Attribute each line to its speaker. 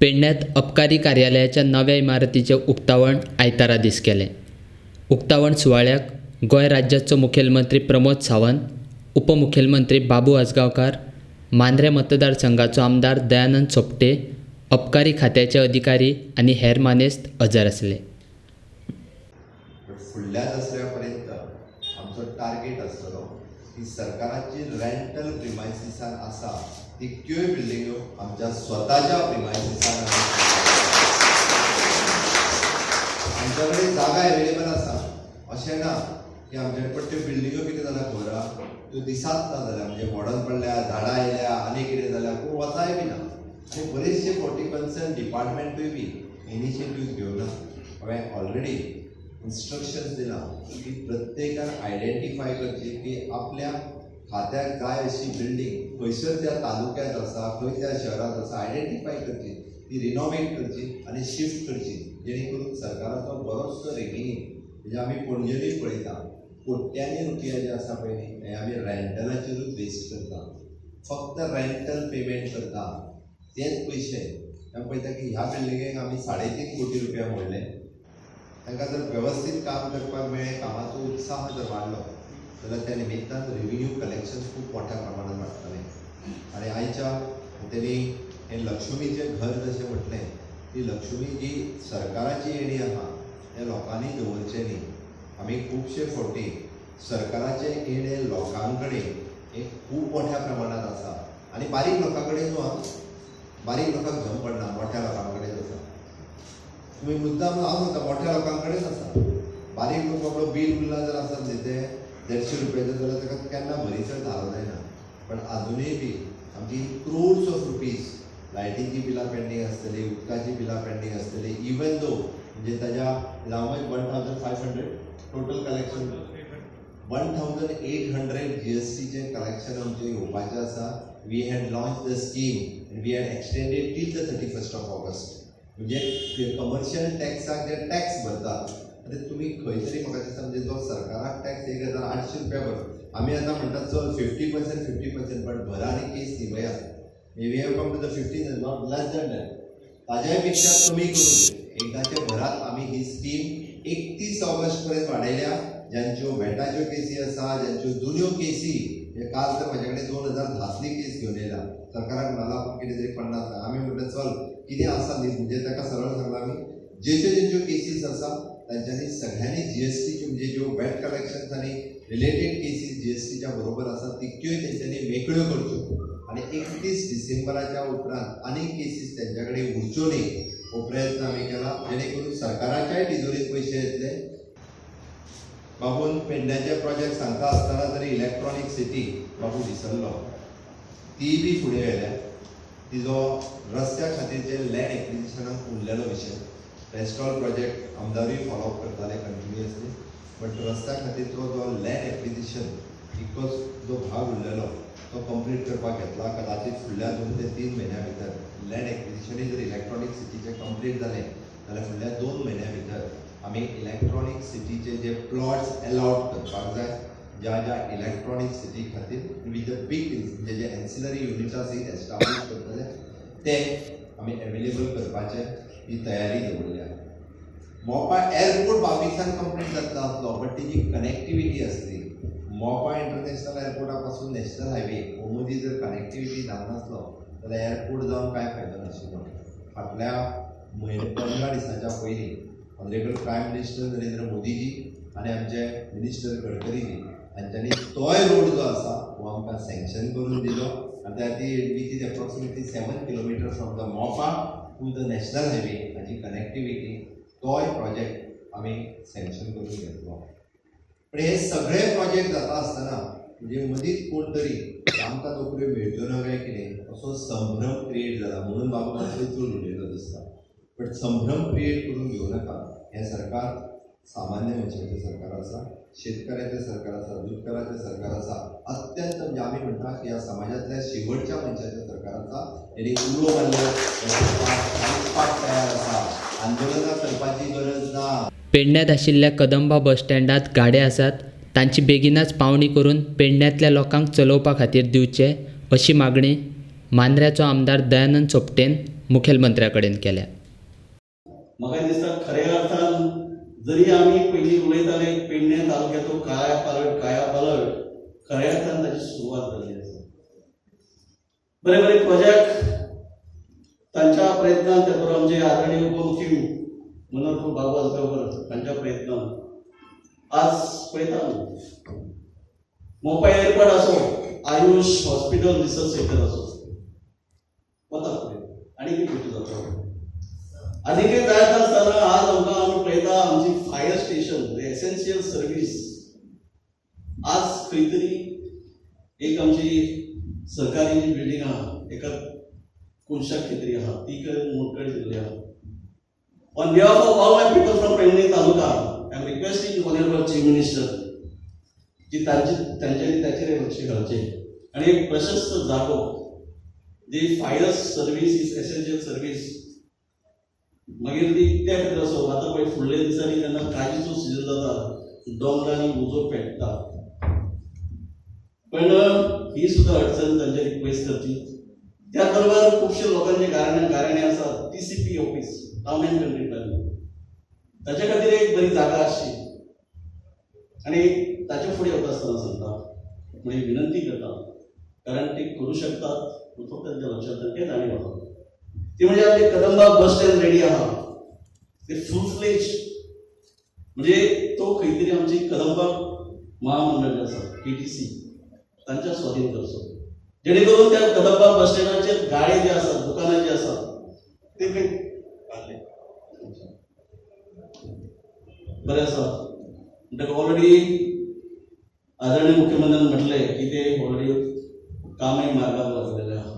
Speaker 1: पेडण्यांत अबकारी कार्यालयाच्या नव्या इमारतीचें उक्तावण आयतारा दीस केलें. उक्तावण सुवाळ्याक गोंय राज्याचो मुखेलमंत्री प्रमोद सावंत, उपमुखेलमंत्री बाबू आजगांवकार, मांद्रें मतदारसंघाचो आमदार दयानंद सोपटे, अबकारी खात्याचे अधिकारी आनी हेर मानेस्त हजर आसले.
Speaker 2: फुडल्या दसऱ्या पर्यंत आमचो टार्गेट आसतलो की सरकाराची रेंटल प्रिमायसिसान आसा तितक्योय बिल्डिंग्यो आमच्या स्वताच्या प्रिमायसिसान. आमच्या कडेन जागा एवेलेबल आसा अशें ना की आमच्या कडेन, पण त्यो बिल्डिंग्यो कितें जाल्या खबर आहा, त्यो दिसाच ना जाल्या, म्हणजे मॉडर्न पडल्या, झाडां आयल्या आनी कितें जाल्या, कोण वचाय बी ना. आनी बरेचशे फावटी कन्सर्न डिपार्टमेंटूय बी इनिशिएटीव घेवना. हांवें ऑलरेडी इन्स्ट्रक्शन्स दिला की प्रत्येकान आयडेंटिफाय करची की आपल्या खात्याक जाय अशी बिल्डींग खंयसर त्या तालुक्यांत आसा, खंय त्या शहरांत आसा, आयडेंटिफाय करची, ती रिनोवेट करची आनी शिफ्ट करची, जेणे करून सरकाराचो बरोचसो रेविन्यू. म्हणजे आमी पणजेनूय पळयता, कोट्यांनी रुपया जे आसा पळय न्ही, हे आमी रेंटलाचेरूच वेस्ट करता, फक्त रेंटल पेमेंट करता तेच पयशे. आमी पळयता की ह्या बिल्डिंगेक आमी 3.5 कोटी रुपया मोडले. तांकां जर वेवस्थीत काम करपाक मेळ्ळें, कामाचो उत्साह जर वाडलो जाल्यार त्या निमित्तान रेविन्यू कलेक्शन खूब मोठ्या प्रमाणात वाडटलें. आनी आयच्या तेणी हें लक्ष्मीचें घर जशें म्हटलें, ती लक्ष्मी जी सरकाराची येणी आहा तें लोकांनी दवरचें न्ही. आमी खुबशे फावटी सरकाराचें येणें लोकां कडेन हें खूब मोठ्या प्रमाणांत आसा आनी बारीक लोकां कडेन न्हू, बारीक लोकांक जम पडना, मोठ्या लोकां कडेन आसा. तुमी मुद्दाम हांव म्हणटा मोठ्या लोकां कडेन आसा, बारीक लोक आपलो बील उरला जर आसत न्ही तें 150 रुपयाचें जाल्यार ताका केन्ना भरीसर धारो जायना. पण आजुनूय बी आमची क्रोर्स ऑफ रुपीज लायटीची बिलां पेंडींग आसतली, उदकाची बिलां पेंडींग आसतली. इवन दो म्हणजे ताज्या लावज 1500 टोटल कलेक्शन, 1800 GSTचें कलेक्शन आमचें येवपाचें आसा. We had launch the scheme and we had extended till the 31st of August. म्हणजे कमर्शियल टॅक्साक जे टॅक्स भरतात, आतां तुमी खंय तरी म्हाका दिसता म्हणजे जो सरकाराक टॅक्स 1800 रुपया भर, आमी आतां म्हणटात चल 50% 50%, बट भरा आनी केस न्हिवया. We have come to the 15, not less than that, ताज्याय पेक्षा कमी करून एकदाचे भरात. आमी ही स्कीम 31 ऑगस्ट पर्यंत वाडयल्या. ज्यांच्यो वेटाच्यो केसी आसा, ज्यांच्यो जुन्यो केसी, म्हणजे काल तर म्हाज्या कडेन 2010तली केस घेवन येयला, सरकाराक म्हणला आपूण कितें तरी 50 लाख. आमी म्हटलें चल कितें आसा न्ही, म्हणजे ताका सरळ सांगलां आमी जेच्यो जेंच्यो केसीस आसा तांच्यांनी सगळ्यांनी GSTच्यो म्हणजे ज्यो वॅट कलेक्शन्स आनी रिलेटेड केसीस GSTच्या बरोबर आसा तितक्योय तेंच्यांनी मेकळ्यो करच्यो आनी 31 डिसेंबराच्या उपरांत आनीक केसीस तेंच्या कडेन उरच्यो न्ही हो प्रयत्न आमी केला, जेणे करून सरकाराच्याय तिजोरीत पयशे येतले. बाबून पेडण्याचे प्रोजेक्ट सांगता आसतना तरी इलेक्ट्रॉनीक सिटी बाबू विसरलो, ती बी फुडें व्हेल्या. तिजो रस्त्या खातीर जे लँड एक्विजिशनाक उरलेलो विशय, रेस्टॉल प्रोजेक्ट आमदारूय फॉलोअप करताले कंटिन्युअसली, बट रस्त्या खातीरचो जो लँड एक्विजिशन इतकोच जो भाग उरलेलो तो कंप्लीट करपाक घेतला. कदाचित फुडल्या 2 ते 3 म्हयन्या भितर लँड एक्विजिशनूय जर इलेक्ट्रॉनीक सिटीचें कंप्लीट जालें जाल्यार फुडल्या 2 म्हयन्या भितर आमी इलेक्ट्रॉनीक सिटीचे जे प्लॉट्स एलॉट करपाक जाय ज्या ज्या इलेक्ट्रॉनीक सिटी खातीर विथ the big म्हणजे जे एन्सिलरी युनिट्स सयत एस्टाब्लीश करतले ते आमी एवेलेबल करपाचे ही तयारी दवरल्या. मोपा एअरपोर्ट बाबीसान कंप्लीट जातलो आसलो, बट तेजी कनेक्टिविटी आसली मोपा इंटरनॅशनल एअरपोर्टा पासून नॅशनल हायवे हो मदीं जर कनेक्टिविटी जावनासलो जाल्यार एअरपोर्ट जावन कांय फायदो नाशिल्लो. फाटल्या म्हयने 15 दिसांच्या पयलीं ऑनरेबल प्रायम मिनिस्टर नरेंद्र मोदीजी आनी आमचे मिनिस्टर गडकरीजी हांच्यांनी तोय रोड जो आसा हो आमकां सँक्शन करून दिलो आनी त्या खातीर which is approximately 7 kilometre from the Mopa to the national highway हाजी कनेक्टिविटी तोय प्रोजेक्ट आमी सँक्शन करून घेतलो. पण हे सगळे प्रोजेक्ट जाता आसतना म्हणजे मदींच कोण तरी आमकां नोकऱ्यो मेळच्यो ना काय कितें असो संभ्रम क्रिएट जाला, म्हणून बाबू मातसो चड उलयलो दिसता. बट संभ्रम क्रिएट करून घेवं नाका. हें सरकार सामान्य मनशाचें सरकार आसा, शेतकऱ्याचें सरकार आसा, दूदकाराचें सरकार आसा, अत्यंत म्हणजे आमी म्हणटा की ह्या समाजांतल्या शेवटच्या मनशाचें सरकार आसा. तेणी उलो मारलो तयार आसा, आंदोलनां करपाची गरज ना.
Speaker 1: पेडण्यांत आशिल्ल्या कदंबा बस स्टँडांत गाडे आसात तांची बेगीनच पावणी करून पेडण्यांतल्या लोकांक चलोवपा खातीर दिवचे अशी मागणी मांद्र्याचो आमदार दयानंद सोपटेन मुखेलमंत्र्या कडेन केल्या.
Speaker 3: म्हाका दिसता खऱ्या अर्थान जरी आमी पयलीं उलयताले पेडणे तालुक्याचो काया पालट काया पालट, खऱ्या अर्थान ताची सुरवात जाल्ली आसा. बरे बरे प्रोजेक्ट तांच्या प्रयत्नान, त्या बरोबर आमचे आदरणीय उपमुख्य मनोहर बाबू आजगांवकर हांच्या प्रयत्नान आज पळयता आमी मोपा एअरपोर्ट आसो, आयुष हॉस्पिटल रिसर्च सेंटर आसो, वता फुडें आनी कितें गोश्टी जाता. आनीकय जायत आसतना आज आमकां आमी पळयता आमची फायर स्टेशन एसेन्शियल सर्वीस आज खंय तरी एक आमची सरकारी जी बिल्डींग आहा एका कोनशाक खंय तरी आहा, ती मोडकळी जाल्ली आहा. On behalf of all my people from Pernem Taluka, I am requesting Honorable Chief Minister की तांची तांच्यांनी ताचेर लक्ष घालचें आनी एक प्रशस्त जागो जी fire service is essential service, मागीर ती त्या खातीर आसो. आतां पळय फुडल्या दिसांनी जेन्ना काजीचो सिजन जाता, दोंगरांनी उजो पेट्टा, पण ही सुद्दां अडचण तांच्यांनी पयस करची. त्याच बरोबर खुबशे लोकांचे गाराणे गाराणे आसा TCP office, town and country planning, ताच्या खातीर एक बरी जागा आसची. आनी ताच्या फुडें वता आसतना सांगता म्हणजे विनंती करता, कारण ते करू शकतात, फक्त तांच्या लक्षात तांकां जाणीव आसा, ती म्हणजे आपले कदंबा बस स्टँड रेडी आहा, ते फूल फ्लेज म्हणजे तो खंय तरी आमची कदंबा महामंडळ जे आसा केटीसी तांच्या स्वाधीन करचो, जेणे करून त्या कदंबा बस स्टँडाचेर गाळे जे आसात, दुकानां जी आसात ते खंय काडले बरें आसा. म्हणटकच ऑलरेडी आदरणीय मुख्यमंत्र्यान म्हटलें की ते ऑलरेडी कामय मार्गाक लागलेलें आहा.